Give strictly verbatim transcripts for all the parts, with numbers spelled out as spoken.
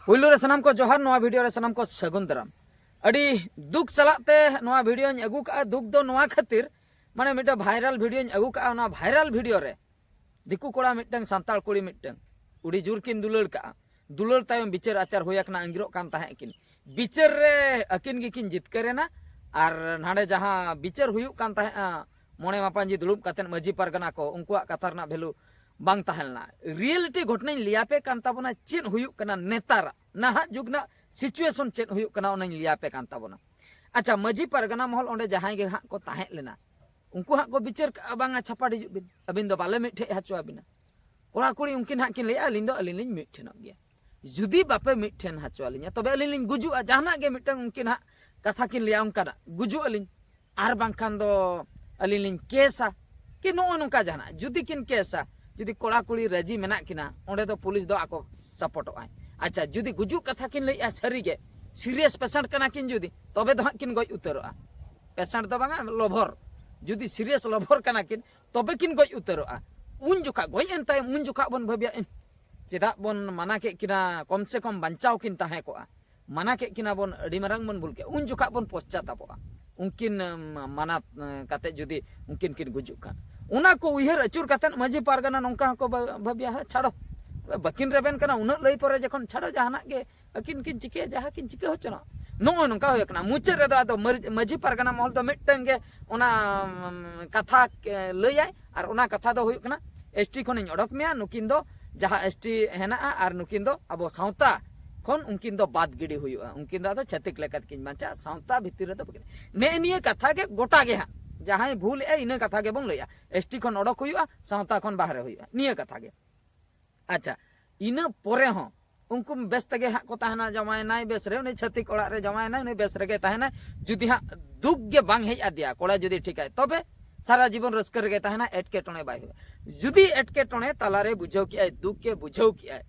ᱯᱩᱭᱞᱩ ᱨᱮ ᱥᱟᱱᱟᱢ ᱠᱚ ᱡᱚᱦᱟᱨ, ᱱᱚᱣᱟ ᱵᱷᱤᱰᱤᱭᱳ ᱨᱮ ᱥᱟᱱᱟᱢ ᱠᱚ ᱥᱟᱹᱜᱩᱱ ᱫᱟᱨᱟᱢ᱾ ᱟᱹᱰᱤ ᱫᱩᱠ ᱥᱟᱞᱟᱜ ᱛᱮ ᱱᱚᱣᱟ ᱵᱷᱤᱰᱤᱭᱳᱧ ᱟᱹᱜᱩ ᱠᱟᱜᱼᱟ᱾ ᱫᱩᱠ ᱫᱚ ᱱᱚᱣᱟ ᱠᱷᱟᱹᱛᱤᱨ, ᱢᱟᱱᱮ ᱢᱤᱫᱴᱮᱱ ᱵᱷᱟᱭᱨᱟᱞ ᱵᱷᱤᱰᱤᱭᱳᱧ ᱟᱹᱜᱩ ᱠᱟᱜᱼᱟ᱾ ᱚᱱᱟ ᱵᱷᱟᱭᱨᱟᱞ ᱵᱷᱤᱰᱤᱭᱳ ᱨᱮ ᱫᱤᱠᱩ ᱠᱚᱲᱟ ᱢᱤᱫᱴᱟᱝ, ᱥᱟᱱᱛᱟᱲ ᱠᱩᱲᱤ ᱢᱤᱫᱴᱟᱝ, ᱟᱹᱰᱤ ᱡᱳᱨ ᱠᱤᱱ ᱫᱩᱞᱟᱹᱲ ᱠᱟᱜᱼᱟ᱾ ᱫᱩᱞᱟᱹᱲ ᱛᱟᱭᱚᱢ ᱵᱤᱪᱟᱹᱨ ᱟᱪᱟᱨ ᱦᱩᱭ ᱟᱠᱟᱱᱟ, ᱟᱸᱜᱤᱨᱚᱜ ᱠᱟᱱ ᱛᱟᱦᱮᱸᱫ ᱠᱤᱱ᱾ ᱵᱤᱪᱟᱹᱨ ᱨᱮ ᱟᱹᱠᱤᱱ ᱜᱮᱠᱤᱱ ᱡᱤᱛᱠᱟᱹᱨ ᱮᱱᱟ ᱟᱨ ᱱᱟᱰᱮ ᱡᱟᱦᱟᱸ ᱵᱤᱪᱟᱹᱨ ᱦᱩᱭᱩᱜ ᱠᱟᱱ ᱛᱟᱦᱮᱸᱫᱼᱟ, ᱢᱚᱬᱮ ᱢᱟᱯᱟᱧᱡᱤ ᱫᱩᱲᱩᱵ ᱠᱟᱛᱮᱫ ᱢᱟᱹᱡᱷᱤ ᱯᱟᱨᱜᱟᱱᱟ ᱠᱚ, ᱩᱱᱠᱩᱣᱟᱜ ᱠᱟᱛᱷᱟ ᱨᱮᱱᱟᱜ ᱵᱷᱮᱞᱩ ᱵᱟᱝ ᱛᱟᱦᱮᱸ ᱞᱮᱱᱟ᱾ ᱨᱤᱭᱮᱞᱤᱴᱤ ᱜᱷᱚᱴᱚᱱᱟᱧ ᱞᱟᱹᱭ ᱟᱯᱮ ᱠᱟᱱ ᱛᱟᱵᱚᱱᱟ, ᱪᱮᱫ ᱦᱩᱭᱩᱜ ᱠᱟᱱᱟ ᱱᱮᱛᱟᱨᱟᱜ, ᱱᱟᱦᱟᱜ ᱡᱩᱜᱽ ᱨᱮᱱᱟᱜ ᱥᱤᱪᱩᱭᱮᱥᱚᱱ ᱪᱮᱫ ᱦᱩᱭᱩᱜ ᱠᱟᱱᱟ, ᱚᱱᱟᱧ ᱞᱟᱹᱭ ᱟᱯᱮ ᱠᱟᱱ ᱛᱟᱵᱚᱱᱟ᱾ ᱟᱪᱪᱷᱟ, ᱢᱟᱹᱡᱷᱤ ᱯᱟᱨᱜᱟᱱᱟ ᱢᱚᱦᱚᱞ ᱚᱸᱰᱮ ᱡᱟᱦᱟᱸᱭ ᱜᱮ ᱦᱟᱸᱜ ᱠᱚ ᱛᱟᱦᱮᱸ ᱞᱮᱱᱟ, ᱩᱱᱠᱩ ᱦᱟᱸᱜ ᱠᱚ ᱵᱤᱪᱟᱹᱨ ᱠᱟᱜᱼᱟ, ᱵᱟᱝᱟ ᱪᱷᱟᱯᱟᱰ ᱦᱤᱡᱩᱜ ᱵᱤᱱ, ᱟᱹᱵᱤᱱ ᱫᱚ ᱵᱟᱞᱮ ᱢᱤᱫ ᱴᱷᱮᱡ ᱦᱚᱪᱚ ᱟᱵᱤᱱᱟ᱾ ᱠᱚᱲᱟ ᱠᱩᱲᱤ ᱩᱱᱠᱤᱱ ᱦᱟᱸᱜ ᱠᱤᱱ ᱞᱟᱹᱭᱟ, ᱟᱹᱞᱤᱧ ᱫᱚ, ᱟᱹᱞᱤᱧ ᱞᱤᱧ ᱢᱤᱫ ᱴᱷᱮᱱᱚᱜ ᱜᱮᱭᱟ᱾ ᱡᱩᱫᱤ ᱵᱟᱯᱮ ᱢᱤᱫ ᱴᱷᱮᱱ ᱦᱚᱪᱚ ᱟᱹᱞᱤᱧᱟ, ᱛᱚᱵᱮ ᱟᱹᱞᱤᱧ ᱞᱤᱧ ᱜᱩᱡᱩᱜᱼᱟ᱾ ᱡᱟᱦᱟᱱᱟᱜ ᱜᱮ ᱢᱤᱫᱴᱟᱝ ᱩᱱᱠᱤᱱ ᱦᱟᱸᱜ ᱠᱟᱛᱷᱟ ᱠᱤᱱ ᱞᱟᱹᱭᱟ, ᱚᱱᱠᱟᱱᱟᱜ ᱜᱩᱡᱩᱜ ᱟᱹᱞᱤᱧ, ᱟᱨ ᱵᱟᱝᱠᱷᱟᱱ ᱫᱚ ᱟᱹᱞᱤᱧ ᱞᱤᱧ ᱠᱮᱥᱟ᱾ ᱠᱤ ᱱᱚᱜᱼᱚ ᱱᱚᱝᱠᱟ ᱡᱟᱦᱟᱱᱟᱜ ᱡᱩᱫᱤ ᱠᱤᱱ ᱠᱮᱥᱟ, ᱡᱩᱫᱤ ᱠᱚᱲᱟ ᱠᱩᱲᱤ ᱨᱟᱹᱡᱤ ᱢᱮᱱᱟᱜ ᱠᱤᱱᱟ, ᱚᱸᱰᱮ ᱫᱚ ᱯᱩᱞᱤᱥ ᱫᱚ ᱟᱠᱚ ᱥᱟᱯᱳᱨᱴᱚᱜ ᱟᱭ᱾ ᱟᱪᱪᱷᱟ, ᱡᱩᱫᱤ ᱜᱩᱡᱩᱜ ᱠᱟᱛᱷᱟ ᱠᱤᱱ ᱞᱟᱹᱭᱮᱜᱼᱟ ᱥᱟᱹᱨᱤ ᱜᱮ, ᱥᱤᱨᱤᱭᱟᱥ ᱯᱮᱥᱮᱱᱴ ᱠᱟᱱᱟ ᱠᱤᱱ ᱡᱩᱫᱤ, ᱛᱚᱵᱮ ᱫᱚ ᱦᱟᱸᱜ ᱠᱤᱱ ᱜᱚᱡ ᱩᱛᱟᱹᱨᱚᱜᱼᱟ᱾ ᱯᱮᱥᱮᱱᱴ ᱫᱚ ᱵᱟᱝᱟ, ᱞᱚᱵᱷᱚᱨ᱾ ᱡᱩᱫᱤ ᱥᱤᱨᱤᱭᱟᱥ ᱞᱚᱵᱷᱚᱨ ᱠᱟᱱᱟ ᱠᱤᱱ, ᱛᱚᱵᱮ ᱠᱤᱱ ᱜᱚᱡ ᱩᱛᱟᱹᱨᱚᱜᱼᱟ᱾ ᱩᱱ ᱡᱚᱠᱷᱟ ᱜᱚᱡ ᱮᱱ ᱛᱟᱭᱚᱢ, ᱩᱱ ᱡᱚᱠᱷᱟ ᱵᱚᱱ ᱵᱷᱟᱹᱵᱤᱭᱟ, "ᱮᱦ, ᱪᱮᱫᱟᱜ ᱵᱚᱱ ᱢᱟᱱᱟ ᱠᱮᱫ ᱠᱤᱱᱟ? ᱠᱚᱢ ᱥᱮ ᱠᱚᱢ ᱵᱟᱧᱪᱟᱣ ᱠᱤᱱ ᱛᱟᱦᱮᱸ ᱠᱚᱜᱼᱟ᱾ ᱢᱟᱱᱟ ᱠᱮᱫ ᱠᱤᱱᱟ ᱵᱚᱱ, ᱟᱹᱰᱤ ᱢᱟᱨᱟᱝ ᱵᱚᱱ ᱵᱷᱩᱞ ᱠᱮᱫᱼᱟ", ᱩᱱ ᱡᱚᱠᱷᱟ ᱵᱚᱱ ᱯᱚᱥᱪᱟᱛᱟᱯᱚᱜᱼᱟ᱾ ᱩᱱᱠᱤᱱ, ᱩᱢ, ᱢᱟᱱᱟ, ᱮ, ᱠᱟᱛᱮ ᱡᱩᱫᱤ ᱩᱱᱠᱤᱱ ᱠᱤᱱ ᱜᱩᱡᱩᱜ ᱠᱷᱟᱱ, ᱚᱱᱟ ᱠᱚ ᱩᱭᱦᱟᱹᱨ ᱟᱹᱪᱩᱨ ᱠᱟᱛᱮ ᱢᱟᱹᱡᱷᱤ ᱯᱟᱨᱜᱟᱱᱟ ᱱᱚᱝᱠᱟ ᱦᱚᱸᱠᱚ ᱵᱷᱟ-, ᱵᱷᱟᱹᱵᱤᱭᱟ, "ᱦᱮᱸ, ᱪᱷᱟᱲᱚ, ᱵᱟᱹᱠᱤᱱ ᱨᱮᱵᱮᱱ ᱠᱟᱱᱟ, ᱩᱱᱟᱹᱜ ᱞᱟᱹᱭ ᱯᱚᱨᱮ ᱡᱚᱠᱷᱚᱱ, ᱪᱷᱟᱲᱚ, ᱡᱟᱦᱟᱱᱟᱜ ᱜᱮ ᱟᱹᱠᱤᱱ ᱠᱤᱱ ᱪᱤᱠᱟᱹᱭᱟ, ᱡᱟᱦᱟᱸ ᱠᱤᱱ ᱪᱤᱠᱟᱹ ᱦᱚᱪᱚᱱᱟ᱾" ᱱᱚᱜᱼᱚᱭ ᱱᱚᱝᱠᱟ ᱦᱩᱭ ᱠᱟᱱᱟ᱾ ᱢᱩᱪᱟᱹᱫ ᱨᱮᱫᱚ ᱟᱫᱚ ᱢᱟᱹᱨ-, ᱢᱟᱹᱡᱷᱤ ᱯᱟᱨᱜᱟᱱᱟ ᱢᱚᱦᱚᱞ ᱫᱚ ᱢᱤᱫᱴᱟᱝ ᱜᱮ ᱚᱱᱟ, ᱩᱢ, ᱠᱟᱛᱷᱟ, ᱮ, ᱞᱟᱹᱭᱟᱭ, ᱟᱨ ᱚᱱᱟ ᱠᱟᱛᱷᱟ ᱫᱚ ᱦᱩᱭᱩᱜ ᱠᱟᱱᱟ, "ᱮᱥ ᱴᱤ ᱠᱷᱚᱱᱤᱧ ᱚᱰᱚᱠ ᱢᱮᱭᱟ, ᱱᱩᱠᱤᱱ ᱫᱚ ᱡᱟᱦᱟᱸ ᱮᱥ ᱴᱤ ᱦᱮᱱᱟᱜᱼᱟ ᱟᱨ ᱱᱩᱠᱤᱱ ᱫᱚ ᱟᱵᱚ ᱥᱟᱶᱛᱟ ᱠᱷᱚᱱ ᱩᱱᱠᱤᱱ ᱫᱚ ᱵᱟᱫ ᱜᱤᱰᱤ ᱦᱩᱭᱩᱜᱼᱟ, ᱩᱱᱠᱤᱱ ᱫᱚ ᱟᱫᱚ ᱪᱷᱟᱹᱛᱤᱠ ᱞᱮᱠᱟ ᱛᱮᱠᱤᱱ ᱵᱟᱧᱪᱟᱜᱼᱟ, ᱥᱟᱶᱛᱟ ᱵᱷᱤᱛᱤᱨ ᱨᱮᱫᱚ ᱵᱟᱹᱠᱤᱱ᱾" ᱱᱮᱜᱼᱮ ᱱᱤᱭᱟᱹ ᱠᱟᱛᱷᱟ ᱜᱮ ᱜᱚᱴᱟ ᱜᱮ ᱦᱟᱸᱜ, ᱡᱟᱦᱟᱸᱭ ᱵᱷᱩᱞ ᱮᱜᱼᱟᱭ, ᱤᱱᱟᱹ ᱠᱟᱛᱷᱟ ᱜᱮᱵᱚᱱ ᱞᱟᱹᱭᱟ, "ᱮᱥ ᱴᱤ ᱠᱷᱚᱱ ᱚᱰᱚᱠ ᱦᱩᱭᱩᱜᱼᱟ, ᱥᱟᱶᱛᱟ ᱠᱷᱚᱱ ᱵᱟᱦᱨᱮ ᱦᱩᱭᱩᱜᱼᱟ", ᱱᱤᱭᱟᱹ ᱠᱟᱛᱷᱟ ᱜᱮ᱾ ᱟᱪᱪᱷᱟ, ᱤᱱᱟᱹ ᱯᱚᱨᱮ ᱦᱚᱸ ᱩᱱᱠᱩ ᱵᱮᱥ ᱛᱮᱜᱮ ᱦᱟᱸᱜ ᱠᱚ ᱛᱟᱦᱮᱱᱟ, ᱡᱟᱶᱟᱭᱮᱱᱟᱭ ᱵᱮᱥ ᱨᱮ, ᱩᱱᱤ ᱪᱷᱟᱹᱛᱤᱠ ᱚᱲᱟᱜ ᱨᱮ ᱡᱟᱶᱟᱭᱮᱱᱟᱭ, ᱩᱱᱤ ᱵᱮᱥ ᱨᱮᱜᱮ ᱛᱟᱦᱮᱱᱟᱭ᱾ ᱡᱩᱫᱤ ᱦᱟᱸᱜ ᱫᱩᱠ ᱜᱮ ᱵᱟᱝ ᱦᱮᱡ ᱟᱫᱮᱭᱟ, ᱠᱚᱲᱟ ᱡᱩᱫᱤ ᱴᱷᱤᱠᱟᱭ, ᱛᱚᱵᱮ ᱥᱟᱨᱟ ᱡᱤᱵᱚᱱ ᱨᱟᱹᱥᱠᱟᱹ ᱨᱮᱜᱮ ᱛᱟᱦᱮᱱᱟ, ᱮᱴᱠᱮᱴᱚᱬᱮ ᱵᱟᱭ ᱦᱩᱭᱩᱜᱼᱟ᱾ ᱡᱩᱫᱤ ᱮᱴᱠᱮᱴᱚᱬᱮ ᱛᱟᱞᱟᱨᱮ ᱵᱩᱡᱷᱟᱹᱣ ᱠᱮᱜᱼᱟᱭ, ᱫᱩᱠ ᱜᱮ ᱵᱩᱡᱷᱟᱹᱣ ᱠᱮᱜᱼᱟᱭ,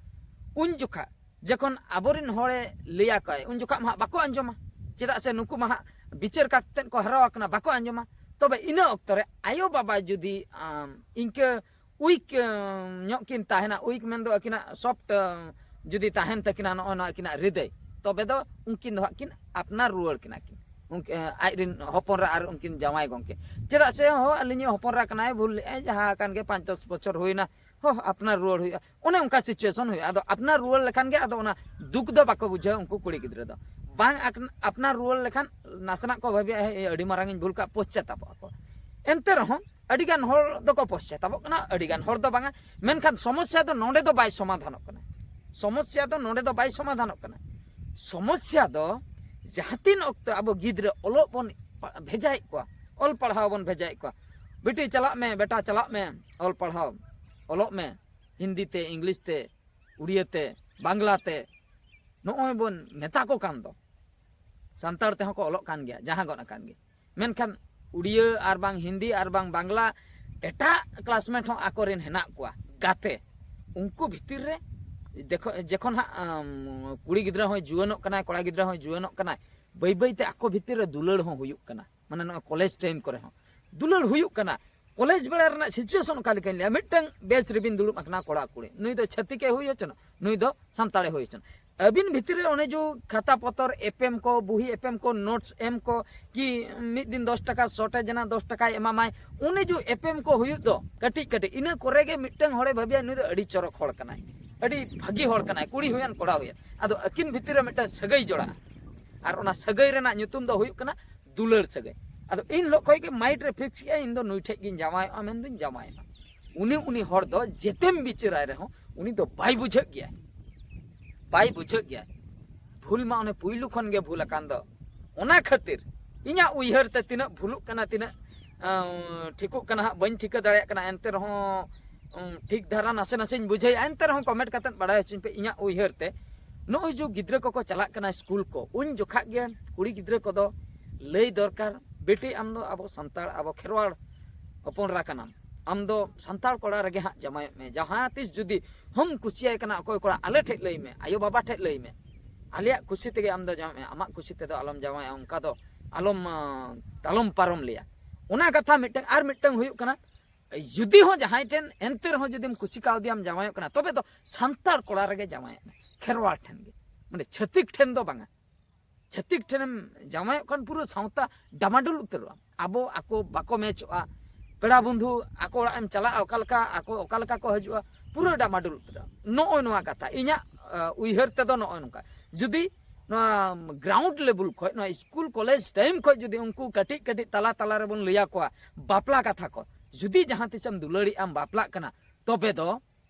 ᱩᱱ ᱡᱚᱠᱷᱟ ᱡᱚᱠᱷᱚᱱ ᱟᱵᱚᱨᱮᱱ ᱦᱚᱲᱮ ᱞᱟᱹᱭ ᱟᱠᱚᱣᱟᱭ, ᱩᱱ ᱡᱚᱠᱷᱟ ᱢᱟ ᱦᱟᱸᱜ ᱵᱟᱠᱚ ᱟᱸᱡᱚᱢᱟ, ᱪᱮᱫᱟᱜ ᱥᱮ ᱱᱩᱠᱩ ᱢᱟ ᱦᱟᱸᱜ ᱵᱤᱪᱟᱹᱨ ᱠᱟᱛᱮᱫ ᱠᱚ ᱦᱟᱨᱟ ᱟᱠᱟᱱᱟ, ᱵᱟᱠᱚ ᱟᱸᱡᱚᱢᱟ᱾ ᱛᱚᱵᱮ ᱤᱱᱟᱹ ᱚᱠᱛᱚ ᱨᱮ ᱟᱭᱳ ᱵᱟᱵᱟ ᱡᱩᱫᱤ, ᱟᱢ, ᱤᱱᱠᱟᱹ ᱩᱭᱤᱠ, ᱟᱢ, ᱧᱚᱜ ᱠᱤᱱ ᱛᱟᱦᱮᱱᱟ, ᱩᱭᱤᱠ ᱢᱮᱱᱫᱚ ᱟᱹᱠᱤᱱᱟᱜ ᱥᱚᱯᱴ, ᱟᱢ, ᱡᱩᱫᱤ ᱛᱟᱦᱮᱱ ᱛᱟᱹᱠᱤᱱᱟ ᱱᱚᱜᱼᱚ ᱱᱚᱣᱟ ᱟᱹᱠᱤᱱᱟᱜ ᱦᱨᱤᱫᱟᱹᱭ, ᱛᱚᱵᱮ ᱫᱚ ᱩᱱᱠᱤᱱ ᱫᱚ ᱦᱟᱸᱜ ᱠᱤᱱ ᱟᱯᱱᱟᱨ ᱨᱩᱣᱟᱹᱲ ᱠᱤᱱᱟ ᱠᱤᱱ, ᱩᱱᱠᱤ-, ᱟᱡ ᱨᱮᱱ ᱦᱚᱯᱚᱱ ᱮᱨᱟ ᱟᱨ ᱩᱱᱠᱤᱱ ᱡᱟᱶᱟᱭ ᱜᱚᱢᱠᱮ᱾ ᱪᱮᱫᱟᱜ ᱥᱮ ᱦᱚᱸ ᱟᱹᱞᱤᱧᱤᱡ ᱦᱚᱯᱚᱱ ᱮᱨᱟ ᱠᱟᱱᱟᱭ, ᱵᱷᱩᱞ ᱞᱮᱫᱼᱟᱭ, ᱡᱟᱦᱟᱸ ᱟᱠᱟᱱ ᱜᱮ ᱯᱟᱸᱪ ᱫᱚᱥ ᱵᱚᱪᱷᱚᱨ ᱦᱩᱭᱱᱟ, ᱦᱚᱸ ᱟᱯᱱᱟᱨ ᱨᱩᱣᱟᱹᱲ ᱦᱩᱭᱩᱜᱼᱟ, ᱚᱱᱮ ᱚᱱᱠᱟ situation ᱦᱩᱭᱩᱜᱼᱟ᱾ ᱟᱫᱚ ᱟᱯᱱᱟᱨ ᱨᱩᱣᱟᱹᱲ ᱞᱮᱠᱷᱟᱱ ᱜᱮ ᱟᱫᱚ ᱚᱱᱟ ᱫᱩᱠ ᱫᱚ ᱵᱟᱠᱚ ᱵᱩᱡᱷᱟᱹᱣᱟ ᱩᱱᱠᱩ ᱠᱩᱲᱤ ᱜᱤᱫᱽᱨᱟᱹ ᱫᱚ᱾ ᱵᱟᱝ ᱟᱠ-, ᱟᱯᱱᱟᱨ ᱨᱩᱣᱟᱹᱲ ᱞᱮᱠᱷᱟᱱ ᱱᱟᱥᱮᱱᱟᱜ ᱠᱚ ᱵᱷᱟᱹᱵᱤᱭᱟ, "ᱦᱮᱸ, ᱟᱹᱰᱤ ᱢᱟᱨᱟᱝ ᱤᱧ ᱵᱷᱩᱞ ᱠᱟᱜᱼᱟ", ᱯᱚᱥᱪᱟᱛᱟᱯᱚᱜ ᱟᱠᱚ᱾ ᱮᱱᱛᱮ ᱨᱮᱦᱚᱸ ᱟᱹᱰᱤᱜᱟᱱ ᱦᱚᱲ ᱫᱚᱠᱚ ᱯᱚᱥᱪᱟᱛᱟᱯᱚᱜ ᱠᱟᱱᱟ, ᱟᱹᱰᱤᱜᱟᱱ ᱦᱚᱲ ᱫᱚ ᱵᱟᱝᱟ᱾ ᱢᱮᱱᱠᱷᱟᱱ ᱥᱚᱢᱚᱥᱥᱟ ᱫᱚ ᱱᱚᱰᱮ ᱫᱚ ᱵᱟᱭ ᱥᱚᱢᱟᱫᱷᱟᱱᱚᱜ ᱠᱟᱱᱟ᱾ ᱥᱚᱢᱚᱥᱥᱟ ᱫᱚ ᱱᱚᱰᱮ ᱫᱚ ᱵᱟᱭ ᱥᱚᱢᱟᱫᱷᱟᱱᱚᱜ ᱠᱟᱱᱟ᱾ ᱥᱚᱢᱚᱥᱥᱟ ᱫᱚ ᱡᱟᱦᱟᱸ ᱛᱤᱱ ᱚᱠᱛᱚ ᱟᱵᱚ ᱜᱤᱫᱽᱨᱟᱹ ᱚᱞᱚᱜ ᱵᱚᱱ ᱯᱟ-, ᱵᱷᱮᱡᱟᱭᱮᱫ ᱠᱚᱣᱟ, ᱚᱞ ᱯᱟᱲᱦᱟᱣ ᱵᱚᱱ ᱵᱷᱮᱡᱟᱭᱮᱫ ᱠᱚᱣᱟ, "ᱵᱤᱴᱤ ᱪᱟᱞᱟᱜ ᱢᱮ, ᱵᱮᱴᱟ ᱪᱟᱞᱟᱜ ᱢᱮ, ᱚᱞ ᱯᱟᱲᱦᱟᱣ, ᱚᱞᱚᱜ ᱢᱮ, ᱦᱤᱱᱫᱤ ᱛᱮ, ᱤᱝᱞᱤᱥ ᱛᱮ, ᱩᱲᱤᱭᱟᱹ ᱛᱮ, ᱵᱟᱝᱞᱟ ᱛᱮ", ᱱᱚᱜᱼᱚᱭ ᱵᱚᱱ ᱢᱮᱛᱟ ᱠᱚ ᱠᱟᱱ ᱫᱚ᱾ ᱥᱟᱱᱛᱟᱲ ᱛᱮᱦᱚᱸ ᱠᱚ ᱚᱞᱚᱜ ᱠᱟᱱ ᱜᱮᱭᱟ, ᱡᱟᱦᱟᱸ ᱜᱚᱫ ᱟᱠᱟᱱ ᱜᱮ᱾ ᱢᱮᱱᱠᱷᱟᱱ ᱩᱲᱤᱭᱟᱹ ᱟᱨ ᱵᱟᱝ ᱦᱤᱱᱫᱤ ᱟᱨ ᱵᱟᱝ ᱵᱟᱝᱞᱟ, ᱮᱴᱟᱜ classmate ᱦᱚᱸ ᱟᱠᱚᱨᱮᱱ ᱦᱮᱱᱟᱜ ᱠᱚᱣᱟ, ᱜᱟᱛᱮ᱾ ᱩᱱᱠᱩ ᱵᱷᱤᱛᱤᱨ ᱨᱮ ᱫᱮᱠᱷᱚ-, ᱡᱚᱠᱷᱚᱱ ᱦᱟᱸᱜ, ᱟᱢ, ᱠᱩᱲᱤ ᱜᱤᱫᱽᱨᱟᱹ ᱦᱚᱸᱭ ᱡᱩᱣᱟᱹᱱᱚᱜ ᱠᱟᱱᱟᱭ, ᱠᱚᱲᱟ ᱜᱤᱫᱽᱨᱟᱹ ᱦᱚᱸᱭ ᱡᱩᱣᱟᱹᱱᱚᱜ ᱠᱟᱱᱟᱭ, ᱵᱟᱹᱭ ᱵᱟᱹᱭ ᱛᱮ ᱟᱠᱚ ᱵᱷᱤᱛᱤᱨ ᱨᱮ ᱫᱩᱞᱟᱹᱲ ᱦᱚᱸ ᱦᱩᱭᱩᱜ ᱠᱟᱱᱟ᱾ ᱢᱟᱱᱮ ᱱᱚᱜᱼᱚᱭ ᱠᱚᱞᱮᱡᱽ time ᱠᱚᱨᱮ ᱦᱚᱸ ᱫᱩᱞᱟᱹᱲ ᱦᱩᱭᱩᱜ ᱠᱟᱱᱟ᱾ ᱠᱚᱞᱮᱡᱽ ᱵᱮᱲᱟ ᱨᱮᱱᱟᱜ situation ᱚᱠᱟ ᱞᱮᱠᱟᱧ ᱞᱟᱹᱭᱟ, ᱢᱤᱫᱴᱟᱝ bench ᱨᱮᱵᱤᱱ ᱫᱩᱲᱩᱵ ᱟᱠᱟᱱᱟ ᱠᱚᱲᱟ ᱠᱩᱲᱤ, ᱱᱩᱭ ᱫᱚ ᱪᱷᱟᱹᱛᱤᱠᱮ ᱦᱩᱭ ᱦᱚᱪᱚᱱ, ᱱᱩᱭ ᱫᱚ ᱥᱟᱱᱛᱟᱲᱮ ᱦᱩᱭ ᱦᱚᱪᱚᱱ, ᱟᱹᱵᱤᱱ ᱵᱷᱤᱛᱤᱨ ᱨᱮ ᱚᱱᱮ ᱡᱮ ᱠᱷᱟᱛᱟ ᱯᱚᱛᱚᱨ ᱮᱯᱮᱢ ᱠᱚ, ᱵᱩᱦᱤ ᱮᱯᱮᱢ ᱠᱚ, notes ᱮᱢ ᱠᱚ, ᱠᱤ ᱢᱤᱫ ᱫᱤᱱ ᱫᱚᱥ ᱴᱟᱠᱟ shortage ᱮᱱᱟ, ᱫᱚᱥ ᱴᱟᱠᱟᱭ ᱮᱢᱟᱢᱟᱭ, ᱚᱱᱮ ᱡᱮ ᱮᱯᱮᱢ ᱠᱚ ᱦᱩᱭᱩᱜ ᱫᱚ ᱠᱟᱹᱴᱤᱡ ᱠᱟᱹᱴᱤᱡ, ᱤᱱᱟᱹ ᱠᱚᱨᱮ ᱜᱮ ᱢᱤᱫᱴᱟᱝ ᱦᱚᱲᱮ ᱵᱷᱟᱹᱵᱤᱭᱟ, "ᱱᱩᱭ ᱫᱚ ᱟᱹᱰᱤ ᱪᱚᱨᱚᱠ ᱦᱚᱲ ᱠᱟᱱᱟᱭ, ᱟᱹᱰᱤ ᱵᱷᱟᱹᱜᱤ ᱦᱚᱲ ᱠᱟᱱᱟᱭ, ᱠᱩᱲᱤ ᱦᱩᱭᱮᱱ ᱠᱚᱲᱟ ᱦᱩᱭᱮᱱ", ᱟᱫᱚ ᱟᱹᱠᱤᱱ ᱵᱷᱤᱛᱤᱨ ᱨᱮ ᱢᱤᱫᱴᱟᱝ ᱥᱟᱹᱜᱟᱹᱭ ᱡᱚᱲᱟᱜᱼᱟ᱾ ᱟᱨ ᱚᱱᱟ ᱥᱟᱹᱜᱟᱹᱭ ᱨᱮᱱᱟᱜ ᱧᱩᱛᱩᱢ ᱫᱚ ᱦᱩᱭᱩᱜ ᱠᱟᱱᱟ ᱫᱩᱞᱟᱹᱲ ᱥᱟᱹᱜᱟᱹᱭ᱾ ᱟᱫᱚ ᱤᱱ ᱦᱤᱞᱳᱜ ᱠᱷᱚᱱ ᱜᱮ mind ᱨᱮ fix ᱠᱮᱜᱼᱟ, "ᱤᱧ ᱫᱚ ᱱᱩᱭ ᱴᱷᱮᱡ ᱜᱤᱧ ᱡᱟᱶᱟᱭᱚᱜᱼᱟ, ᱢᱮᱱᱫᱩᱧ ᱡᱟᱶᱟᱭᱚᱜᱼᱟ᱾" ᱩᱱᱤ, ᱩᱱᱤ ᱦᱚᱲ ᱫᱚ ᱡᱮᱛᱮᱢ ᱵᱤᱪᱟᱹᱨᱟᱭ ᱨᱮᱦᱚᱸ ᱩᱱᱤ ᱫᱚ ᱵᱟᱭ ᱵᱩᱡᱷᱟᱹᱜ ᱜᱮᱭᱟ, ᱵᱟᱭ ᱵᱩᱡᱷᱟᱹᱜ ᱜᱮᱭᱟ᱾ ᱵᱷᱩᱞ ᱢᱟ ᱚᱱᱮ ᱯᱩᱭᱞᱩ ᱠᱷᱚᱱ ᱜᱮ ᱵᱷᱩᱞ ᱟᱠᱟᱱ ᱫᱚ᱾ ᱚᱱᱟ ᱠᱷᱟᱹᱛᱤᱨ ᱤᱧᱟᱹᱜ ᱩᱭᱦᱟᱹᱨ ᱛᱮ ᱛᱤᱱᱟᱹᱜ ᱵᱷᱩᱞᱩᱜ ᱠᱟᱱᱟ, ᱛᱤᱱᱟᱹᱜ, ᱟᱸ, ᱴᱷᱤᱠᱚᱜ ᱠᱟᱱᱟ ᱦᱟᱸᱜ ᱵᱟᱹᱧ ᱴᱷᱤᱠᱟᱹ ᱫᱟᱲᱮᱭᱟᱜ ᱠᱟᱱᱟ, ᱮᱱᱛᱮ ᱨᱮᱦᱚᱸ, ᱩᱸ, ᱴᱷᱤᱠ ᱫᱷᱟᱨᱟ ᱱᱟᱥᱮ ᱱᱟᱥᱮᱧ ᱵᱩᱡᱷᱟᱹᱣᱮᱫᱼᱟ, ᱮᱱᱛᱮ ᱨᱮᱦᱚᱸ comment ᱠᱟᱛᱮᱫ ᱵᱟᱲᱟᱭ ᱦᱚᱪᱚᱧ ᱯᱮ᱾ ᱤᱧᱟᱹᱜ ᱩᱭᱦᱟᱹᱨ ᱛᱮ ᱱᱚᱜᱼᱚᱭ ᱡᱮ ᱜᱤᱫᱽᱨᱟᱹ ᱠᱚᱠᱚ ᱪᱟᱞᱟᱜ ᱠᱟᱱᱟ ᱥᱠᱩᱞ ᱠᱚ, ᱩᱱ ᱡᱚᱠᱷᱟᱜ ᱜᱮ ᱠᱩᱲᱤ ᱜᱤᱫᱽᱨᱟᱹ ᱠᱚᱫᱚ ᱞᱟᱹᱭ ᱫᱚᱨᱠᱟᱨ, "ᱵᱤᱴᱤ, ᱟᱢ ᱫᱚ ᱟᱵᱚ ᱥᱟᱱᱛᱟᱲ, ᱟᱵᱚ ᱠᱷᱮᱨᱣᱟᱲ ᱦᱚᱯᱚᱱ ᱮᱨᱟ ᱠᱟᱱᱟᱢ, ᱟᱢ ᱫᱚ ᱥᱟᱱᱛᱟᱲ ᱠᱚᱲᱟ ᱨᱮᱜᱮ ᱦᱟᱸᱜ ᱡᱟᱶᱟᱭᱚᱜ ᱢᱮ, ᱡᱟᱦᱟᱸ ᱛᱤᱥ ᱡᱩᱫᱤ ᱦᱚᱢ ᱠᱩᱥᱤᱭᱟᱭ ᱠᱟᱱᱟ ᱚᱠᱚᱭ ᱠᱚᱲᱟ, ᱟᱞᱮ ᱴᱷᱮᱡ ᱞᱟᱹᱭ ᱢᱮ, ᱟᱭᱳ ᱵᱟᱵᱟ ᱴᱷᱮᱡ ᱞᱟᱹᱭ ᱢᱮ, ᱟᱞᱮᱭᱟᱜ ᱠᱩᱥᱤ ᱛᱮᱜᱮ ᱟᱢ ᱫᱚ ᱡᱟᱶᱟᱭᱚᱜ ᱢᱮ, ᱟᱢᱟᱜ ᱠᱩᱥᱤ ᱛᱮᱫᱚ ᱟᱞᱚᱢ ᱡᱟᱶᱟᱭᱚᱜᱼᱟ, ᱚᱱᱠᱟ ᱫᱚ ᱟᱞᱚᱢ, ᱟᱸ, ᱟᱞᱚᱢ ᱯᱟᱨᱚᱢ ᱞᱮᱭᱟ᱾" ᱚᱱᱟ ᱠᱟᱛᱷᱟ ᱢᱤᱫᱴᱟᱝ᱾ ᱟᱨ ᱢᱤᱫᱴᱟᱝ ᱦᱩᱭᱩᱜ ᱠᱟᱱᱟ, ᱡᱩᱫᱤ ᱦᱚᱸ ᱡᱟᱦᱟᱸᱭ ᱴᱷᱮᱱ ᱮᱱᱛᱮ ᱨᱮᱦᱚᱸ ᱡᱩᱫᱤᱢ ᱠᱩᱥᱤ ᱠᱟᱣᱫᱮᱭᱟᱢ, ᱡᱟᱶᱟᱭᱚᱜ ᱠᱟᱱᱟ, ᱛᱚᱵᱮ ᱫᱚ ᱥᱟᱱᱛᱟᱲ ᱠᱚᱲᱟ ᱨᱮᱜᱮ ᱡᱟᱶᱟᱭᱚᱜ ᱢᱮ, ᱠᱷᱮᱨᱣᱟᱲ ᱴᱷᱮᱱ ᱜᱮ, ᱢᱟᱱᱮ ᱪᱷᱟᱹᱛᱤᱠ ᱴᱷᱮᱱ ᱫᱚ ᱵᱟᱝᱟ᱾ ᱪᱷᱟᱹᱛᱤᱠ ᱴᱷᱮᱱᱮᱢ ᱡᱟᱶᱟᱭᱚᱜ ᱠᱷᱟᱱ ᱯᱩᱨᱟᱹ ᱥᱟᱶᱛᱟ ᱰᱟᱢᱟᱰᱩᱞ ᱩᱛᱟᱹᱨᱚᱜᱼᱟ᱾ ᱟᱵᱚ ᱟᱠᱚ ᱵᱟᱠᱚ ᱢᱮᱪᱚᱜᱼᱟ, ᱯᱮᱲᱟ ᱵᱚᱱᱫᱷᱩ ᱟᱠᱚ ᱚᱲᱟᱜ ᱮᱢ ᱪᱟᱞᱟᱜᱼᱟ, ᱚᱠᱟ ᱞᱮᱠᱟ ᱟᱠᱚ ᱚᱠᱟ ᱞᱮᱠᱟ ᱠᱚ ᱦᱤᱡᱩᱜᱼᱟ, ᱯᱩᱨᱟᱹ ᱰᱟᱢᱟᱰᱩᱞ ᱩᱛᱟᱹᱨᱚᱜᱼᱟ᱾ ᱱᱚᱜᱼᱚᱭ ᱱᱚᱣᱟ ᱠᱟᱛᱷᱟ ᱤᱧᱟᱹᱜ ᱩᱭᱦᱟᱹᱨ ᱛᱮᱫᱚ ᱱᱚᱜᱼᱚᱭ ᱱᱚᱝᱠᱟ᱾ ᱡᱩᱫᱤ ᱱᱚᱣᱟ ᱜᱨᱟᱣᱩᱱᱰ ᱞᱮᱵᱮᱞ ᱠᱷᱚᱱ, ᱱᱚᱣᱟ ᱥᱠᱩᱞ ᱠᱚᱞᱮᱡᱽ ᱴᱟᱭᱤᱢ ᱠᱷᱚᱱ ᱡᱩᱫᱤ ᱩᱱᱠᱩ ᱠᱟᱹᱴᱤᱡ ᱠᱟᱹᱴᱤᱡ ᱛᱟᱞᱟ ᱛᱟᱞᱟ ᱨᱮᱵᱚᱱ ᱞᱟᱹᱭ ᱟᱠᱚᱣᱟ ᱵᱟᱯᱞᱟ ᱠᱟᱛᱷᱟ ᱠᱚ, ᱡᱩᱫᱤ ᱡᱟᱦᱟᱸ ᱛᱤᱥᱮᱢ ᱫᱩᱞᱟᱹᱲᱤᱜ ᱟᱢ, ᱵᱟᱯᱞᱟᱜ ᱠᱟᱱᱟ, ᱛᱚᱵᱮ ᱫᱚ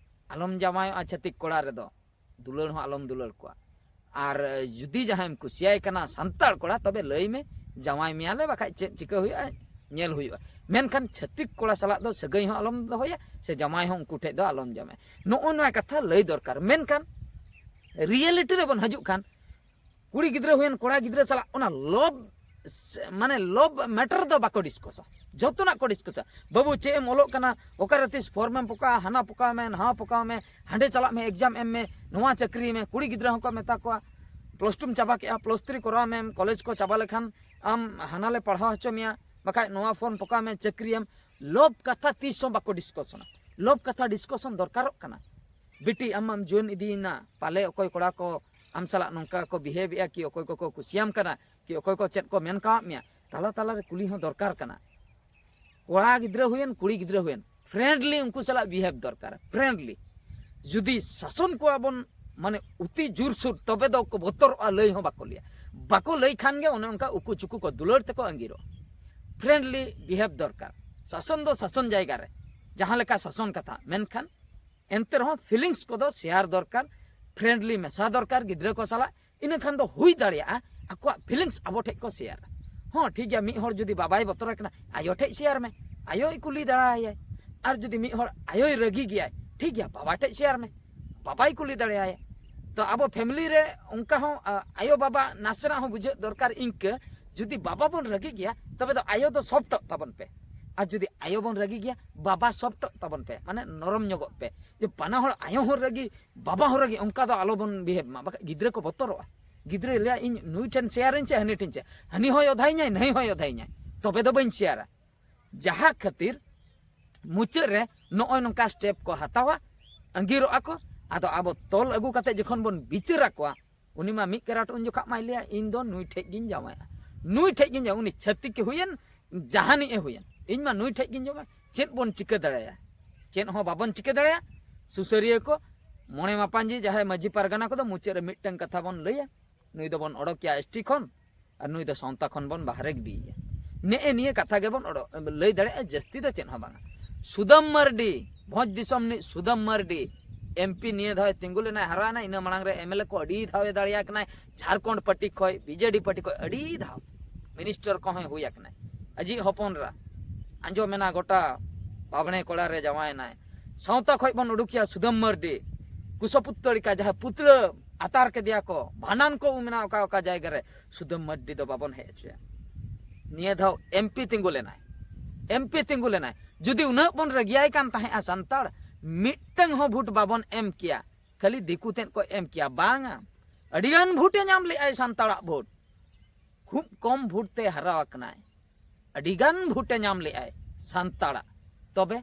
ᱟᱞᱚᱢ ᱡᱟᱶᱟᱭᱚᱜᱼᱟ ᱪᱷᱟᱹᱛᱤᱠ ᱠᱚᱲᱟ ᱨᱮᱫᱚ, ᱫᱩᱞᱟᱹᱲ ᱦᱚᱸ ᱟᱞᱚᱢ ᱫᱩᱞᱟᱹᱲ ᱠᱚᱣᱟ᱾ ᱟᱨ ᱡᱩᱫᱤ ᱡᱟᱦᱟᱸᱭᱮᱢ ᱠᱩᱥᱤᱭᱟᱭ ᱠᱟᱱᱟ ᱥᱟᱱᱛᱟᱲ ᱠᱚᱲᱟ, ᱛᱚᱵᱮ ᱞᱟᱹᱭ ᱢᱮ, ᱡᱟᱶᱟᱭ ᱢᱮᱭᱟᱞᱮ, ᱵᱟᱠᱷᱟᱡ ᱪᱮᱫ ᱪᱤᱠᱟᱹ ᱦᱩᱭᱩᱜᱼᱟ, ᱧᱮᱞ ᱦᱩᱭᱩᱜᱼᱟ᱾ ᱢᱮᱱᱠᱷᱟᱱ ᱪᱷᱟᱹᱛᱤᱠ ᱠᱚᱲᱟ ᱥᱟᱞᱟᱜ ᱫᱚ ᱥᱟᱹᱜᱟᱹᱭ ᱦᱚᱸ ᱟᱞᱚᱢ ᱫᱚᱦᱚᱭᱟ, ᱥᱮ ᱡᱟᱶᱟᱭ ᱦᱚᱸ ᱩᱱᱠᱩ ᱴᱷᱮᱡ ᱫᱚ ᱟᱞᱚᱢ ᱡᱟᱶᱟᱭᱟ᱾ ᱱᱚᱜᱼᱚ ᱱᱚᱣᱟ ᱠᱟᱛᱷᱟ ᱞᱟᱹᱭ ᱫᱚᱨᱠᱟᱨ᱾ ᱢᱮᱱᱠᱷᱟᱱ ᱨᱤᱭᱮᱞᱤᱴᱤ ᱨᱮᱵᱚᱱ ᱦᱤᱡᱩᱜ ᱠᱷᱟᱱ, ᱠᱩᱲᱤ ᱜᱤᱫᱽᱨᱟᱹ ᱦᱩᱭᱮᱱ ᱠᱚᱲᱟ ᱜᱤᱫᱽᱨᱟᱹ ᱥᱟᱞᱟᱜ ᱚᱱᱟ ᱞᱚᱵᱷ, ᱢᱟᱱᱮ ᱞᱚᱵᱷ ᱢᱮᱴᱟᱨ ᱫᱚ ᱵᱟᱠᱚ ᱰᱤᱥᱠᱟᱥᱟ᱾ ᱡᱚᱛᱚᱱᱟᱜ ᱠᱚ ᱰᱤᱥᱠᱟᱥᱟ, "ᱵᱟᱹᱵᱩ, ᱪᱮᱫ ᱮᱢ ᱚᱞᱚᱜ ᱠᱟᱱᱟ? ᱚᱠᱟᱨᱮ ᱛᱤᱥ ᱯᱷᱚᱨᱢ ᱮᱢ ᱯᱚᱠᱟᱜᱼᱟ? ᱦᱟᱱᱟ ᱯᱚᱠᱟᱣ ᱢᱮ, ᱱᱟᱣᱟ ᱯᱚᱠᱟᱣ ᱢᱮ, ᱦᱟᱸᱰᱮ ᱪᱟᱞᱟᱜ ᱢᱮ, ᱮᱠᱡᱟᱢ ᱮᱢ ᱢᱮ, ᱱᱚᱣᱟ ᱪᱟᱹᱠᱨᱤ ᱢᱮ᱾" ᱠᱩᱲᱤ ᱜᱤᱫᱽᱨᱟᱹ ᱦᱚᱸᱠᱚ ᱢᱮᱛᱟ ᱠᱚᱣᱟ, "ᱯᱞᱟᱥ ᱴᱩᱢ ᱪᱟᱵᱟ ᱠᱮᱜᱼᱟ, ᱯᱞᱟᱥ ᱛᱷᱨᱤ ᱠᱚᱨᱟᱣ ᱢᱮ, ᱠᱚᱞᱮᱡᱽ ᱠᱚ ᱪᱟᱵᱟ ᱞᱮᱠᱷᱟᱱ ᱟᱢ ᱦᱟᱱᱟ ᱞᱮ ᱯᱟᱲᱦᱟᱣ ᱦᱚᱪᱚ ᱢᱮᱭᱟ, ᱵᱟᱠᱷᱟᱡ ᱱᱚᱣᱟ ᱯᱷᱚᱨᱢ ᱯᱚᱠᱟᱣ ᱢᱮ, ᱪᱟᱹᱠᱨᱤᱭᱟᱢ᱾" ᱞᱚᱵᱷ ᱠᱟᱛᱷᱟ ᱛᱤᱥ ᱦᱚᱸ ᱵᱟᱠᱚ ᱰᱤᱥᱠᱟᱥᱚᱱᱟ᱾ ᱞᱚᱵᱷ ᱠᱟᱛᱷᱟ ᱰᱤᱥᱠᱟᱥᱚᱱ ᱫᱚᱨᱠᱟᱨᱚᱜ ᱠᱟᱱᱟ᱾ ᱵᱤᱴᱤ, ᱟᱢ ᱢᱟᱢ ᱡᱩᱣᱟᱹᱱ ᱤᱫᱤᱭᱮᱱᱟ, ᱯᱟᱞᱮ ᱚᱠᱚᱭ ᱠᱚᱲᱟ ᱠᱚ ᱟᱢ ᱥᱟᱞᱟᱜ ᱱᱚᱝᱠᱟ ᱠᱚ ᱵᱤᱦᱮᱵᱷ ᱮᱜᱼᱟ, ᱠᱤ ᱚᱠᱚᱭ ᱠᱚᱠᱚ ᱠᱩᱥᱤᱭᱟᱢ ᱠᱟᱱᱟ, ᱠᱤ ᱚᱠᱚᱭ ᱠᱚ ᱪᱮᱫ ᱠᱚ ᱢᱮᱱ ᱠᱟᱣᱟᱫ ᱢᱮᱭᱟ, ᱛᱟᱞᱟ ᱛᱟᱞᱟᱨᱮ ᱠᱩᱞᱤ ᱦᱚᱸ ᱫᱚᱨᱠᱟᱨ ᱠᱟᱱᱟ᱾ ᱠᱚᱲᱟ ᱜᱤᱫᱽᱨᱟᱹ ᱦᱩᱭᱮᱱ, ᱠᱩᱲᱤ ᱜᱤᱫᱽᱨᱟᱹ ᱦᱩᱭᱮᱱ, ᱯᱷᱨᱮᱱᱰᱞᱤ ᱩᱱᱠᱩ ᱥᱟᱞᱟᱜ ᱵᱤᱦᱮᱵᱷ ᱫᱚᱨᱠᱟᱨ, ᱯᱷᱨᱮᱱᱰᱞᱤ᱾ ᱡᱩᱫᱤ ᱥᱟᱥᱚᱱ ᱠᱚᱣᱟ ᱵᱚᱱ, ᱢᱟᱱᱮ ᱚᱛᱤ ᱡᱳᱨᱥᱳᱨ, ᱛᱚᱵᱮ ᱫᱚ ᱠᱚ ᱵᱚᱛᱚᱨᱚᱜᱼᱟ, ᱞᱟᱹᱭ ᱦᱚᱸ ᱵᱟᱠᱚ ᱞᱟᱹᱭᱟ᱾ ᱵᱟᱠᱚ ᱞᱟᱹᱭ ᱠᱷᱟᱱ ᱜᱮ ᱚᱱᱮ ᱚᱱᱠᱟ ᱩᱠᱩ ᱪᱩᱠᱩ ᱠᱚ ᱫᱩᱞᱟᱹᱲ ᱛᱮᱠᱚ ᱟᱸᱜᱤᱨᱚᱜᱼᱟ᱾ ᱯᱷᱨᱮᱱᱰᱞᱤ ᱵᱤᱦᱮᱵᱷ ᱫᱚᱨᱠᱟᱨ᱾ ᱥᱟᱥᱚᱱ ᱫᱚ ᱥᱟᱥᱚᱱ ᱡᱟᱭᱜᱟ ᱨᱮ, ᱡᱟᱦᱟᱸ ᱞᱮᱠᱟ ᱥᱟᱥᱚᱱ ᱠᱟᱛᱷᱟ, ᱢᱮᱱᱠᱷᱟᱱ ᱮᱱᱛᱮ ᱨᱮᱦᱚᱸ ᱯᱷᱤᱞᱤᱝᱥ ᱠᱚᱫᱚ ᱥᱮᱭᱟᱨ ᱫᱚᱨᱠᱟᱨ, ᱯᱷᱨᱮᱱᱰᱞᱤ ᱢᱮᱥᱟ ᱫᱚᱨᱠᱟᱨ ᱜᱤᱫᱽᱨᱟᱹ ᱠᱚ ᱥᱟᱞᱟᱜ᱾ ᱤᱱᱟᱹ ᱠᱷᱟᱱ ᱫᱚ ᱦᱩᱭ ᱫᱟᱲᱮᱭᱟᱜᱼᱟ ᱟᱠᱚᱣᱟᱜ ᱯᱷᱤᱞᱤᱝᱥ ᱟᱵᱚ ᱴᱷᱮᱡ ᱠᱚ ᱥᱮᱭᱟᱨᱟ᱾ ᱦᱚᱸ, ᱴᱷᱤᱠ ᱜᱮᱭᱟ, ᱢᱤᱫ ᱦᱚᱲ ᱡᱩᱫᱤ ᱵᱟᱵᱟᱭ ᱵᱚᱛᱚᱨ ᱟᱠᱟᱱᱟ, ᱟᱭᱳ ᱴᱷᱮᱡ ᱥᱮᱭᱟᱨ ᱢᱮ, ᱟᱭᱳᱭ ᱠᱩᱞᱤ ᱫᱟᱲᱮᱭᱟᱭᱟᱭ᱾ ᱟᱨ ᱡᱩᱫᱤ ᱢᱤᱫ ᱦᱚᱲ ᱟᱭᱳᱭ ᱨᱟᱹᱜᱤ ᱜᱮᱭᱟᱭ, ᱴᱷᱤᱠ ᱜᱮᱭᱟ, ᱵᱟᱵᱟ ᱴᱷᱮᱡ ᱥᱮᱭᱟᱨ ᱢᱮ, ᱵᱟᱵᱟᱭ ᱠᱩᱞᱤ ᱫᱟᱲᱮᱭᱟᱭᱟ᱾ ᱛᱚ ᱟᱵᱚ ᱯᱷᱮᱢᱤᱞᱤ ᱨᱮ ᱚᱱᱠᱟ ᱦᱚᱸ, ᱟ, ᱟᱭᱳ ᱵᱟᱵᱟ ᱱᱟᱥᱮᱱᱟᱜ ᱦᱚᱸ ᱵᱩᱡᱷᱟᱹᱜ ᱫᱚᱨᱠᱟᱨ ᱤᱱᱠᱟᱹ, ᱡᱩᱫᱤ ᱵᱟᱵᱟ ᱵᱚᱱ ᱨᱟᱹᱜᱤ ᱜᱮᱭᱟ, ᱛᱚᱵᱮ ᱫᱚ ᱟᱭᱳ ᱫᱚ ᱥᱚᱯᱴᱚᱜ ᱛᱟᱵᱚᱱ ᱯᱮ᱾ ᱟᱨ ᱡᱩᱫᱤ ᱟᱭᱳ ᱵᱚᱱ ᱨᱟᱹᱜᱤ ᱜᱮᱭᱟ, ᱵᱟᱵᱟ ᱥᱚᱯᱴᱚᱜ ᱛᱟᱵᱚᱱ ᱯᱮ, ᱢᱟᱱᱮ ᱱᱚᱨᱚᱢ ᱧᱚᱜᱚᱜ ᱯᱮ᱾ ᱡᱮ ᱵᱟᱱᱟ ᱦᱚᱲ, ᱟᱭᱳ ᱦᱚᱸ ᱨᱟᱹᱜᱤ, ᱵᱟᱵᱟ ᱦᱚᱸ ᱨᱟᱹᱜᱤ, ᱚᱱᱠᱟ ᱫᱚ ᱟᱞᱚᱵᱚᱱ ᱵᱤᱦᱮᱵᱷ ᱢᱟ, ᱵᱟᱠᱷᱟᱱ ᱜᱤᱫᱽᱨᱟᱹ ᱠᱚ ᱵᱚᱛᱚᱨᱚᱜᱼᱟ᱾ ᱜᱤᱫᱽᱨᱟᱹᱭ ᱞᱟᱹᱭᱟ, "ᱤᱧ ᱱᱩᱭ ᱴᱷᱮᱱ ᱥᱮᱭᱟᱨᱟᱹᱧ ᱪᱮ ᱦᱟᱹᱱᱤ ᱴᱷᱮᱱ ᱪᱮ, ᱦᱟᱹᱱᱤ ᱦᱚᱸᱭ ᱚᱫᱷᱟᱭᱤᱧᱟᱭ, ᱱᱟᱹᱭ ᱦᱚᱸᱭ ᱚᱫᱷᱟᱭᱤᱧᱟᱭ, ᱛᱚᱵᱮ ᱫᱚ ᱵᱟᱹᱧ ᱥᱮᱭᱟᱨᱟ᱾" ᱡᱟᱦᱟᱸ ᱠᱷᱟᱹᱛᱤᱨ ᱢᱩᱪᱟᱹᱫ ᱨᱮ ᱱᱚᱜᱼᱚᱭ ᱱᱚᱝᱠᱟ ᱥᱴᱮᱯ ᱠᱚ ᱦᱟᱛᱟᱣᱟ, ᱟᱸᱜᱤᱨᱚᱜᱼᱟ ᱠᱚ᱾ ᱟᱫᱚ ᱟᱵᱚ ᱛᱚᱞ ᱟᱹᱜᱩ ᱠᱟᱛᱮ ᱡᱚᱠᱷᱚᱱ ᱵᱚᱱ ᱵᱤᱪᱟᱹᱨ ᱟᱠᱚᱣᱟ, ᱩᱱᱤ ᱢᱟ ᱢᱤᱫ ᱠᱟᱨᱟᱴ ᱩᱱ ᱡᱚᱠᱷᱟᱜ ᱢᱟᱭ ᱞᱟᱹᱭᱟ, "ᱤᱧ ᱫᱚ ᱱᱩᱭ ᱴᱷᱮᱡ ᱜᱤᱧ ᱡᱟᱶᱟᱭᱟ, ᱱᱩᱭ ᱴᱷᱮᱡ ᱜᱤᱧ ᱡᱟᱶᱟᱭᱟ, ᱩᱱᱤ ᱪᱷᱟᱹᱛᱤᱠ ᱮ ᱦᱩᱭᱮᱱ, ᱡᱟᱦᱟᱱᱤᱡ ᱮ ᱦᱩᱭᱮᱱ, ᱤᱧ ᱢᱟ ᱱᱩᱭ ᱴᱷᱮᱡ ᱜᱤᱧ ᱡᱟᱶᱟᱭᱟ᱾" ᱪᱮᱫ ᱵᱚᱱ ᱪᱤᱠᱟᱹ ᱫᱟᱲᱮᱭᱟᱜᱼᱟ? ᱪᱮᱫ ᱦᱚᱸ ᱵᱟᱵᱚᱱ ᱪᱤᱠᱟᱹ ᱫᱟᱲᱮᱭᱟᱜᱼᱟ᱾ ᱥᱩᱥᱟᱹᱨᱤᱭᱟᱹ ᱠᱚ, ᱢᱚᱬᱮ ᱢᱟᱯᱟᱧᱡᱤ, ᱡᱟᱦᱟᱸᱭ ᱢᱟᱹᱡᱷᱤ ᱯᱟᱨᱜᱟᱱᱟ ᱠᱚᱫᱚ ᱢᱩᱪᱟᱹᱫ ᱨᱮ ᱢᱤᱫᱴᱟᱝ ᱠᱟᱛᱷᱟ ᱵᱚᱱ ᱞᱟᱹᱭᱟ, ᱱᱩᱭ ᱫᱚᱵᱚᱱ ᱚᱰᱚᱠᱮᱭᱟ ᱮᱥᱴᱤ ᱠᱷᱚᱱ, ᱟᱨ ᱱᱩᱭ ᱫᱚ ᱥᱟᱶᱛᱟ ᱠᱷᱚᱱ ᱵᱚᱱ ᱵᱟᱦᱨᱮ ᱜᱤᱰᱤᱭᱮᱭᱟ᱾ ᱱᱮᱜᱼᱮ ᱱᱤᱭᱟᱹ ᱠᱟᱛᱷᱟ ᱜᱮᱵᱚᱱ ᱚᱰᱚᱠ, ᱞᱟᱹᱭ ᱫᱟᱲᱮᱭᱟᱜᱼᱟ, ᱡᱟᱹᱥᱛᱤ ᱫᱚ ᱪᱮᱫ ᱦᱚᱸ ᱵᱟᱝᱟ᱾ ᱥᱩᱫᱟᱢ ᱢᱟᱨᱰᱤ, ᱵᱷᱚᱸᱡᱽ ᱫᱤᱥᱚᱢ ᱨᱤᱱᱤᱡ ᱥᱩᱫᱟᱢ ᱢᱟᱨᱰᱤ, ᱮᱢᱯᱤ ᱱᱤᱭᱟᱹ ᱫᱷᱟᱣ ᱮ ᱛᱤᱸᱜᱩ ᱞᱮᱱᱟᱭ, ᱦᱟᱨᱟᱭᱮᱱᱟᱭ, ᱤᱱᱟᱹ ᱢᱟᱲᱟᱝ ᱨᱮ ᱮᱢᱮᱞᱮ ᱠᱚ ᱟᱹᱰᱤ ᱫᱷᱟᱣ ᱮ ᱫᱟᱲᱮᱭᱟ ᱠᱟᱱᱟᱭ, ᱡᱷᱟᱲᱠᱷᱚᱸᱰ ᱯᱟᱨᱴᱤ ᱠᱷᱚᱡ, ᱵᱤᱡᱮᱰᱤ ᱯᱟᱨᱴᱤ ᱠᱷᱚᱡ ᱟᱹᱰᱤ ᱫᱷᱟᱣ ᱢᱤᱱᱤᱥᱴᱟᱨ ᱠᱚᱦᱚᱸᱭ ᱦᱩᱭ ᱟᱠᱟᱱᱟᱭ᱾ ᱟᱡᱤᱡ ᱦᱚᱯᱚᱱ ᱮᱨᱟ, ᱟᱸᱡᱚᱢ ᱮᱱᱟ ᱜᱚᱴᱟ ᱵᱟᱵᱽᱬᱮ ᱠᱚᱲᱟ ᱨᱮ ᱡᱟᱶᱟᱭᱮᱱᱟᱭ᱾ ᱥᱟᱶᱛᱟ ᱠᱷᱚᱡ ᱵᱚᱱ ᱩᱰᱩᱠᱮᱭᱟ ᱥᱩᱫᱟᱢ ᱢᱟᱨᱰᱤ, ᱠᱩᱥᱚᱯᱩᱛᱛᱚᱲᱤᱠᱟ ᱡᱟᱦᱟᱸ ᱯᱩᱛᱲᱟᱹ ᱟᱛᱟᱨ ᱠᱮᱫᱮᱭᱟ ᱠᱚ, ᱵᱷᱟᱸᱰᱟᱱ ᱠᱚ ᱢᱮᱱᱟᱜᱼᱟ ᱚᱠᱟ ᱚᱠᱟ ᱡᱟᱭᱜᱟ ᱨᱮ, ᱥᱩᱫᱟᱢ ᱢᱟᱨᱰᱤ ᱫᱚ ᱵᱟᱵᱚᱱ ᱦᱮᱡ ᱦᱚᱪᱚᱭᱟ᱾ ᱱᱤᱭᱟᱹ ᱫᱷᱟᱣ ᱮᱢᱯᱤ ᱛᱤᱸᱜᱩ ᱞᱮᱱᱟᱭ, ᱮᱢᱯᱤ ᱛᱤᱸᱜᱩ ᱞᱮᱱᱟᱭ᱾ ᱡᱩᱫᱤ ᱩᱱᱟᱹᱜ ᱵᱚᱱ ᱨᱟᱹᱜᱤᱭᱟᱭ ᱠᱟᱱ ᱛᱟᱦᱮᱸᱜᱼᱟ ᱥᱟᱱᱛᱟᱲ, ᱢᱤᱫᱴᱟᱝ ᱦᱚᱸ ᱵᱷᱳᱴ ᱵᱟᱵᱚᱱ ᱮᱢ ᱠᱮᱭᱟ, ᱠᱷᱟᱹᱞᱤ ᱫᱤᱠᱩ ᱛᱮᱫ ᱠᱚ ᱮᱢ ᱠᱮᱭᱟ᱾ ᱵᱟᱝᱟ, ᱟᱹᱰᱤᱜᱟᱱ ᱵᱷᱳᱴᱮ ᱧᱟᱢ ᱞᱮᱜᱼᱟᱭ ᱥᱟᱱᱛᱟᱲᱟᱜ ᱵᱷᱳᱴ, ᱠᱷᱩᱵ ᱠᱚᱢ ᱵᱷᱳᱴ ᱛᱮ ᱦᱟᱨᱟ ᱟᱠᱟᱱᱟᱭ᱾ ᱟᱹᱰᱤᱜᱟᱱ ᱵᱷᱳᱴᱮ ᱧᱟᱢ ᱞᱮᱜᱼᱟᱭ ᱥᱟᱱᱛᱟᱲᱟᱜ᱾ ᱛᱚᱵᱮ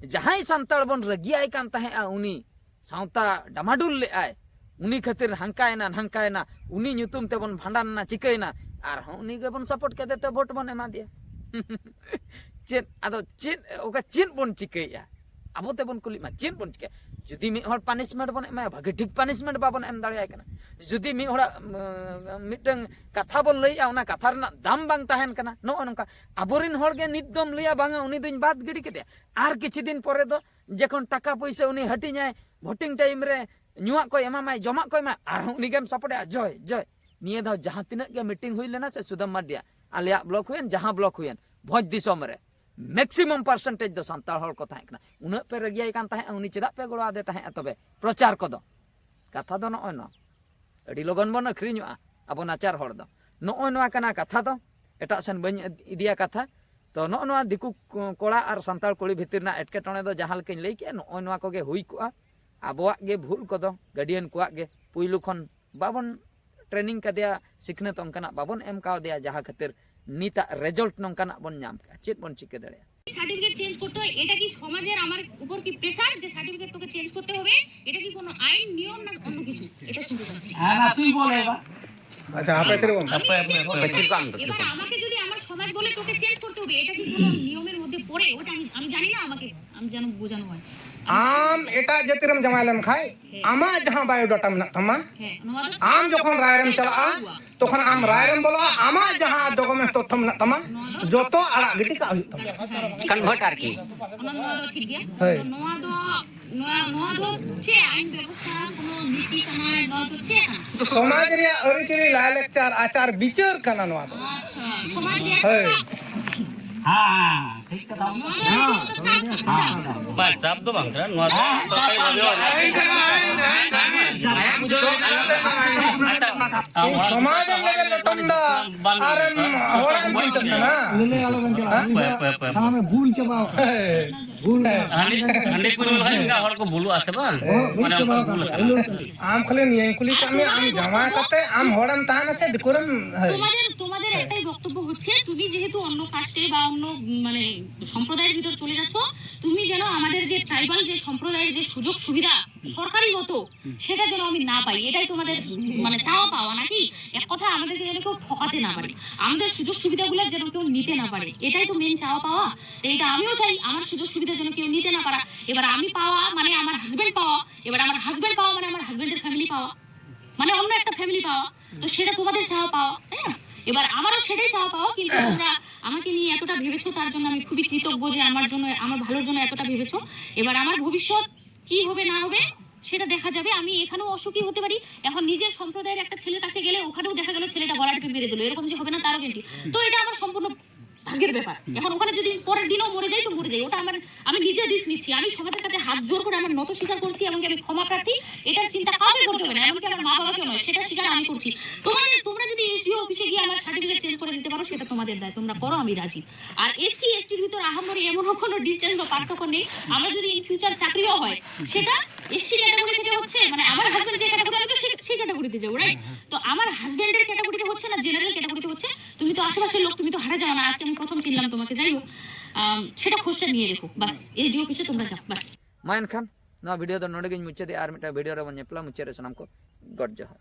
ᱡᱟᱦᱟᱸᱭ ᱥᱟᱱᱛᱟᱲ ᱵᱚᱱ ᱨᱟᱹᱜᱤᱭᱟᱭ ᱠᱟᱱ ᱛᱟᱦᱮᱸᱜᱼᱟ, ᱩᱱᱤ ᱥᱟᱶᱛᱟ ᱰᱟᱢᱟᱰᱩᱞ ᱞᱮᱜᱼᱟᱭ, ᱩᱱᱤ ᱠᱷᱟᱹᱛᱤᱨ ᱦᱟᱝᱠᱟᱭᱮᱱᱟ ᱱᱷᱟᱝᱠᱟᱭᱮᱱᱟ, ᱩᱱᱤ ᱧᱩᱛᱩᱢ ᱛᱮᱵᱚᱱ ᱵᱷᱟᱸᱰᱟᱱ ᱮᱱᱟ ᱪᱤᱠᱟᱹᱭᱮᱱᱟ, ᱟᱨᱦᱚᱸ ᱩᱱᱤ ᱜᱮᱵᱚᱱ ᱥᱟᱯᱳᱨᱴ ᱠᱮᱫᱮ ᱛᱮ ᱵᱷᱳᱴ ᱵᱚᱱ ᱮᱢᱟ ᱫᱮᱭᱟ᱾ ᱪᱮᱫ ᱟᱫᱚ ᱪᱮᱫ, ᱚᱠᱟ ᱪᱮᱫ ᱵᱚᱱ ᱪᱤᱠᱟᱹᱭᱮᱜᱼᱟ? ᱟᱵᱚ ᱛᱮᱵᱚᱱ ᱠᱩᱞᱤᱜ ᱢᱟ, ᱪᱮᱫ ᱵᱚᱱ ᱪᱤᱠᱟᱹᱭᱟ? ᱡᱩᱫᱤ ᱢᱤᱫ ᱦᱚᱲ ᱯᱟᱱᱤᱥᱢᱮᱱᱴ ᱵᱚᱱ ᱮᱢᱟᱭᱟ, ᱵᱷᱟᱹᱜᱤ ᱴᱷᱤᱠ ᱯᱟᱱᱤᱥᱢᱮᱱᱴ ᱵᱟᱵᱚᱱ ᱮᱢ ᱫᱟᱲᱮᱭᱟᱭ ᱠᱟᱱᱟ᱾ ᱡᱩᱫᱤ ᱢᱤᱫ ᱦᱚᱲᱟᱜ ᱩᱢ, ᱢᱤᱫᱴᱟᱝ ᱠᱟᱛᱷᱟ ᱵᱚᱱ ᱞᱟᱹᱭᱮᱜᱼᱟ, ᱚᱱᱟ ᱠᱟᱛᱷᱟ ᱨᱮᱱᱟᱜ ᱫᱟᱢ ᱵᱟᱝ ᱛᱟᱦᱮᱱ ᱠᱟᱱᱟ᱾ ᱱᱚᱜᱼᱚ ᱱᱚᱝᱠᱟ ᱟᱵᱚᱨᱮᱱ ᱦᱚᱲ ᱜᱮ ᱱᱤᱛ ᱫᱚᱢ ᱞᱟᱹᱭᱟ, "ᱵᱟᱝᱟ, ᱩᱱᱤ ᱫᱚᱧ ᱵᱟᱫ ᱜᱤᱰᱤ ᱠᱮᱫᱮᱭᱟ", ᱟᱨ ᱠᱤᱪᱷᱩ ᱫᱤᱱ ᱯᱚᱨᱮ ᱫᱚ ᱡᱚᱠᱷᱚᱱ ᱴᱟᱠᱟ ᱯᱩᱭᱥᱟᱹ ᱩᱱᱤ ᱦᱟᱹᱴᱤᱧᱟᱭ, ᱵᱷᱳᱴᱤᱝ ᱴᱟᱭᱤᱢ ᱨᱮ ᱧᱩᱣᱟᱜ ᱠᱚᱭ ᱮᱢᱟᱢᱟᱭ, ᱡᱚᱢᱟᱜ ᱠᱚᱭ ᱮᱢᱟᱢᱟᱭ, ᱟᱨᱦᱚᱸ ᱩᱱᱤ ᱜᱮᱢ ᱥᱟᱯᱳᱨᱴᱮᱜᱼᱟ᱾ ᱡᱚᱭ ᱡᱚᱭ, ᱱᱤᱭᱟᱹ ᱫᱷᱟᱣ ᱡᱟᱦᱟᱸ ᱛᱤᱱᱟᱹᱜ ᱜᱮ ᱢᱤᱴᱤᱝ ᱦᱩᱭ ᱞᱮᱱᱟ ᱥᱮ ᱥᱩᱫᱟᱢ ᱢᱟᱨᱰᱤᱭᱟᱜ, ᱟᱞᱮᱭᱟᱜ ᱵᱞᱚᱠ ᱦᱩᱭᱮᱱ, ᱡᱟᱦᱟᱸ ᱵᱞᱚᱠ ᱦᱩᱭᱮᱱ, ᱵᱷᱚᱸᱡᱽ ᱫᱤᱥᱚᱢ ᱨᱮ ᱢᱮᱠᱥᱤᱢᱟᱢ ᱯᱟᱨᱥᱮᱱᱴᱮᱡᱽ ᱫᱚ ᱥᱟᱱᱛᱟᱲ ᱦᱚᱲ ᱠᱚ ᱛᱟᱦᱮᱸ ᱠᱟᱱᱟ᱾ ᱩᱱᱟᱹᱜ ᱯᱮ ᱨᱟᱹᱜᱤᱭᱟᱭ ᱠᱟᱱ ᱛᱟᱦᱮᱸᱫ, ᱩᱱᱤ ᱪᱮᱫᱟᱜ ᱯᱮ ᱜᱚᱲᱚ ᱟᱫᱮ ᱛᱟᱦᱮᱸᱫ? ᱛᱚᱵᱮ ᱯᱨᱚᱪᱟᱨ ᱠᱚᱫᱚ, ᱠᱟᱛᱷᱟ ᱫᱚ ᱱᱚᱜᱼᱚᱭ ᱱᱚᱣᱟ, ᱟᱹᱰᱤ ᱞᱚᱜᱚᱱ ᱵᱚᱱ ᱟᱹᱠᱷᱨᱤᱧᱚᱜᱼᱟ ᱟᱵᱚ ᱱᱟᱪᱟᱨ ᱦᱚᱲ ᱫᱚ᱾ ᱱᱚᱜᱼᱚᱭ ᱱᱚᱣᱟ ᱠᱟᱱᱟ ᱠᱟᱛᱷᱟ ᱫᱚ, ᱮᱴᱟᱜ ᱥᱮᱱ ᱵᱟᱹᱧ ᱤᱫᱤᱭᱟ ᱠᱟᱛᱷᱟ᱾ ᱛᱚ ᱱᱚᱜᱼᱚ ᱱᱚᱣᱟ ᱫᱤᱠᱩ ᱠᱚᱲᱟ ᱟᱨ ᱥᱟᱱᱛᱟᱲ ᱠᱩᱲᱤ ᱵᱷᱤᱛᱤᱨ ᱨᱮᱱᱟᱜ ᱮᱴᱠᱮᱴᱚᱬᱮ ᱫᱚ ᱡᱟᱦᱟᱸ ᱞᱮᱠᱟᱧ ᱞᱟᱹᱭ ᱠᱮᱜᱼᱟ, ᱱᱚᱜᱼᱚᱭ ᱱᱚᱣᱟ ᱠᱚᱜᱮ ᱦᱩᱭ ᱠᱚᱜᱼᱟ᱾ ᱟᱵᱚᱣᱟᱜ ᱜᱮ ᱵᱷᱩᱞ ᱠᱚᱫᱚ, ᱜᱟᱨᱰᱤᱭᱟᱱ ᱠᱚᱣᱟᱜ ᱜᱮ, ᱯᱩᱭᱞᱩ ᱠᱷᱚᱱ ᱵᱟᱵᱚᱱ ᱴᱨᱮᱱᱤᱝ ᱠᱟᱫᱮᱭᱟ, ᱥᱤᱠᱷᱱᱟᱹᱛ ᱚᱱᱠᱟᱱᱟᱜ ᱵᱟᱵᱚᱱ ᱮᱢ ᱠᱟᱣᱫᱮᱭᱟ, ᱡᱟᱦᱟᱸ ᱠᱷᱟᱹᱛᱤᱨ ᱱᱤᱛᱟᱜ ᱨᱮᱡᱟᱞᱴ ᱱᱚᱝᱠᱟᱱᱟᱜ ᱵᱚᱱ ᱧᱟᱢ ᱠᱮᱜᱼᱟ᱾ ᱪᱮᱫ ᱵᱚᱱ ᱪᱤᱠᱟᱹ ᱫᱟᱲᱮᱭᱟᱜᱼᱟ? সার্টিফিকেট চেঞ্জ করতে হয়, এটা কি সমাজের আমার উপর কি প্রেশার যে সার্টিফিকেট তোকে চেঞ্জ করতে হবে? এটা কি কোনো আইন, নিয়ম, না অন্য কিছু? এটা শুনতে চাচ্ছি। হ্যাঁ, না, তুই বল এবার। আচ্ছা, ᱟᱯᱮ ᱛᱤᱱᱟᱹᱜ ᱵᱚᱱ? ᱟᱯᱮ, ᱟᱯᱮ, ᱟᱯᱮ᱾ ᱮᱵᱟᱨ ᱟᱢᱟᱠᱮ ᱡᱩᱫᱤ ᱟᱢᱟᱨ ᱥᱚᱢᱟᱡᱽ ᱵᱚᱞᱮ ᱛᱚᱠᱮ ᱪᱮᱧᱡᱽ ᱠᱚᱨᱛᱮ ᱦᱚᱵᱮ, ᱮᱴᱟ ᱠᱤ ᱠᱳᱱᱳ ᱱᱤᱭᱚᱢᱮᱨ ᱢᱚᱫᱽᱫᱷᱮ ᱯᱚᱲᱮ? ᱳᱴᱟ ᱟᱢᱤ, ᱟᱢᱤ ᱡᱟᱱᱤ ᱱᱟ, ᱟᱢᱟᱠᱮ, ᱟᱢ ᱡᱟᱱᱚ ᱵᱩᱡᱷᱟᱱᱚ ᱦᱚᱭ᱾ ᱟᱢ ᱮᱴᱟᱜ ᱡᱟᱹᱛᱤ ᱨᱮᱢ ᱡᱟᱶᱟᱭ ᱞᱮᱱ ᱠᱷᱟᱡ, ᱦᱮᱸ᱾ ᱟᱢᱟᱜ ᱡᱟᱦᱟᱸ ᱵᱟᱭᱳᱰᱟᱴᱟ ᱢᱮᱱᱟᱜ ᱛᱟᱢᱟ, ᱦᱮᱸ, ᱱᱚᱣᱟ ᱫᱚ ᱟᱢ ᱡᱚᱠᱷᱚᱱ ᱨᱟᱭ ᱨᱮᱢ ᱪᱟᱞᱟᱜᱼᱟ, ᱛᱚᱠᱷᱚᱱ ᱟᱢ ᱨᱟᱭ ᱨᱮᱢ ᱵᱚᱞᱚᱜᱼᱟ, ᱟᱢᱟᱜ ᱡᱟᱦᱟᱸ ᱰᱚᱠᱩᱢᱮᱱᱴ ᱛᱚᱛᱛᱷᱚ ᱢᱮᱱᱟᱜ ᱛᱟᱢᱟ, ᱱᱚᱣᱟ ᱫᱚ ᱡᱚᱛᱚ ᱟᱲᱟᱜ ᱜᱤᱰᱤ ᱠᱟᱜ ᱦᱩᱭᱩᱜ ᱛᱟᱢᱟ᱾ ᱦᱮᱸ᱾ ᱠᱚᱱᱵᱷᱟᱨᱴ ᱟᱨᱠᱤ᱾ ᱚᱱᱟ, ᱱᱚᱣᱟ ᱫᱚ ᱴᱷᱤᱠ ᱜᱮᱭᱟ᱾ ᱦᱳᱭ᱾ ᱛᱚ, ᱱᱚᱣᱟ ᱫᱚ, ᱱᱚᱣᱟ, ᱱᱚᱣᱟ ᱫᱚ ᱪᱮᱫ ᱟᱭᱤᱱ ᱵᱮᱵᱚᱥᱛᱷᱟ, ᱠᱳᱱᱳ ᱱᱤᱛᱤ ᱠᱟᱱᱟ, ᱱᱚᱣᱟ ᱫᱚ ᱪᱮᱫ ᱠᱟᱱᱟ? ᱥᱚᱢᱟᱡᱽ ᱨᱮᱭᱟᱜ ᱟᱹᱨᱤᱪᱟᱹᱞᱤ, ᱞᱟᱭᱼᱞᱟᱠᱪᱟᱨ, ᱟᱪᱟᱨ ᱵᱤᱪᱟᱹᱨ ᱠᱟᱱᱟ ᱱᱚᱣᱟ ᱫᱚ᱾ ᱟᱪᱪᱷᱟ, ᱥᱚᱢᱟᱡᱽ ᱨᱮᱭᱟᱜ ᱦᱳᱭ᱾ ᱪᱟᱯ᱾ ᱦᱮᱸ, ᱦᱮᱸ, ᱴᱷᱤᱠ ᱠᱟᱛᱷᱟ᱾ ᱱᱚᱣᱟ ᱫᱚ ᱟᱹᱰᱤ ᱡᱳᱨ ᱪᱟᱯ ᱠᱟᱱᱟ, ᱪᱟᱯ᱾ ᱵᱟᱝ, ᱪᱟᱯ ᱫᱚ ᱵᱟᱝ ᱠᱟᱱᱟ, ᱱᱚᱣᱟ ᱫᱚ ᱥᱚᱨᱠᱟᱨᱤ ᱵᱷᱟᱵᱮ ᱦᱚᱸ ᱟᱭᱟᱜ ᱵᱩᱡᱷᱟᱹᱣ ᱟᱪᱪᱷᱟ, ᱟᱢ ᱦᱚᱲᱟᱜ ᱥᱚᱢᱟᱡᱽ ᱮᱢ ᱞᱟᱹᱭ ᱞᱚᱴᱚᱢ ᱫᱟ, ᱵᱟᱝ ᱟᱨᱮᱢ ᱦᱚᱲᱟᱜ ᱮᱢ ᱪᱤᱱᱛᱟᱹᱜ ᱠᱟᱱᱟ᱾ ᱞᱟᱹᱞᱟᱹᱭ ᱟᱞᱚᱵᱮᱱ ᱪᱟᱞᱟᱜᱼᱟ᱾ ᱦᱮᱸ? ᱩᱱᱤ ᱫᱚ ᱯᱮ, ᱯᱮ, ᱯᱮ, ᱯᱮ᱾ ᱥᱟᱱᱟᱢᱮ ᱵᱷᱩᱞ ᱪᱟᱵᱟᱣ ᱠᱟᱱᱟ᱾ ᱦᱮᱸ᱾ ᱵᱷᱩᱞ ᱦᱮᱸ᱾ ᱠᱟᱱᱟ᱾ ᱦᱟᱺᱰᱤ, ᱦᱟᱺᱰᱤ ᱯᱟᱹᱣᱨᱟᱹ ᱞᱮᱠᱷᱟᱱ ᱤᱱᱠᱟ ᱦᱚᱲ ᱠᱚ ᱵᱷᱩᱞᱩᱜᱼᱟ ᱥᱮ ᱵᱟᱝ? ᱦᱳᱭ, ᱵᱷᱩᱞ ᱚᱱᱮ ᱚᱱᱠᱟ ᱪᱟᱵᱟᱣ ᱵᱷᱩᱞ ᱠᱟᱱᱟ᱾ ᱟᱠᱟᱱᱟ᱾ ᱵᱷᱩᱞ ᱟᱠᱟᱱᱟ᱾ ᱟᱢ ᱠᱷᱟᱹᱞᱤ ᱱᱤᱭᱟᱹᱧ ᱠᱩᱞᱤ ᱠᱟᱜ ᱢᱮᱭᱟ, ᱟᱢ ᱡᱟᱶᱟᱭ ᱠᱟᱛᱮ ᱟᱢ ᱦᱚᱲᱮᱢ ᱛᱟᱦᱮᱱᱟ ᱥᱮ ᱫᱤᱠᱩᱨᱮᱢ, ᱦᱳᱭ᱾ তোমাদের, তোমাদের হ্যাঁ। একটাই বক্তব্য হচ্ছে, তুমি যেহেতু অন্য কাস্টে বা অন্য, উম, মানে, সম্প্রদায়ের ভিতর চলে যাচ্ছ, তুমি যেন আমাদের যে ট্রাইবাল যে সম্প্রদায়ের যে সুযোগ সুবিধা সরকারিগত, হুম। সেটা যেন আমি না পাই, এটাই তোমাদের, মানে, চাওয়া পাওয়া নাকি? এক কথা, আমাদেরকে যেন কেউ ঠকাতে না পারে, আমাদের সুযোগ সুবিধাগুলো যেন কেউ নিতে না পারে, এটাই তো মেইন চাওয়া পাওয়া। তো এটা আমিও চাই, আমার সুযোগ সুবিধা যেন কেউ নিতে না পারা। এবার আমি পাওয়া মানে আমার হাজবেন্ড পাওয়া, এবার আমার হাজবেন্ড পাওয়া মানে আমার হাজবেন্ডের ফ্যামিলি পাওয়া, মানে অন্য একটা ফ্যামিলি পাওয়া। তো সেটা তোমাদের চাওয়া পাওয়া, তাই না? এবার আমারও সেটাই চাওয়া পাওয়া, কিন্তু তোমরা আমাকে নিয়ে এতটা ভেবেছো, তার জন্য আমি খুবই কৃতজ্ঞ যে আমার জন্য, আমার ভালোর জন্য এতটা ভেবেছো। এবার আমার ভবিষ্যৎ কি হবে না হবে সেটা দেখা যাবে। আমি এখানেও অসুখী হতে পারি। এখন নিজের সম্প্রদায়ের একটা ছেলের কাছে গেলে ওখানেও দেখা গেল ছেলেটা গলা টিপে মেরে দিল, এরকম যে হবে না তারও গ্যারান্টি। তো এটা আমার সম্পূর্ণ ভাগ্যের ব্যাপার। এখন ওখানে যদি আমি পরের দিনও মরে যাই তো মরে যাই, ওটা আমার, আমি নিজে রিস্ক নিচ্ছি। আমি সমাজের কাছে হাত জোর করে আমার নত স্বীকার করছি এবং আমি ক্ষমা প্রার্থী। এটার চিন্তা কাউকে করতে হবে না, এমনকি আমার মা বাবাকেও নয়, সেটা স্বীকার আমি করছি। তোমাদের, তোমরা যদি এসডিও অফিসে গিয়ে আমার সার্টিফিকেট চেঞ্জ করে দিতে পারো, সেটা তোমাদের দায়, তোমরা করো, আমি রাজি। আর এসসি এসটির ভিতর আহামরি এমনও কোনো ডিস্টেন্স বা পার্থক্য নেই। আমরা যদি ইন ফিউচার চাকরিও হয়, সেটা এসসি ক্যাটাগরি থেকে হচ্ছে, মানে আমার হাজবেন্ড যে ক্যাটাগরি, আমি তো সেই, সেই ক্যাটাগরিতে যাবো, রাইট? তো আমার হাজবেন্ডের ক্যাটাগরিতে হচ্ছে না, জেনারেল ক্যাটাগরিতে হচ্ছে। তুমি তো আশেপাশের লোক, তুমি তো হারা যাও না। আজকে আমি প্রথম চিনলাম তোমাকে, যাই হোক। আম, সেটা খোঁজটা নিয়ে রেখো। বাস, এই যে পিছনে তোমরা যাও, বাস। মা, এনখান ᱱᱚᱣᱟ video ᱫᱚ ᱱᱚᱰᱮ ᱜᱤᱧ ᱢᱩᱪᱟᱹᱫᱮᱜᱼᱟ᱾ ᱟᱨ ᱢᱤᱫᱴᱟᱝ video ᱨᱮᱵᱚᱱ ᱧᱮᱯᱮᱞᱟ᱾ ᱢᱩᱪᱟᱹᱫ ᱨᱮ ᱥᱟᱱᱟᱢ ᱠᱚ ᱜᱚᱰ ᱡᱚᱦᱟᱨ᱾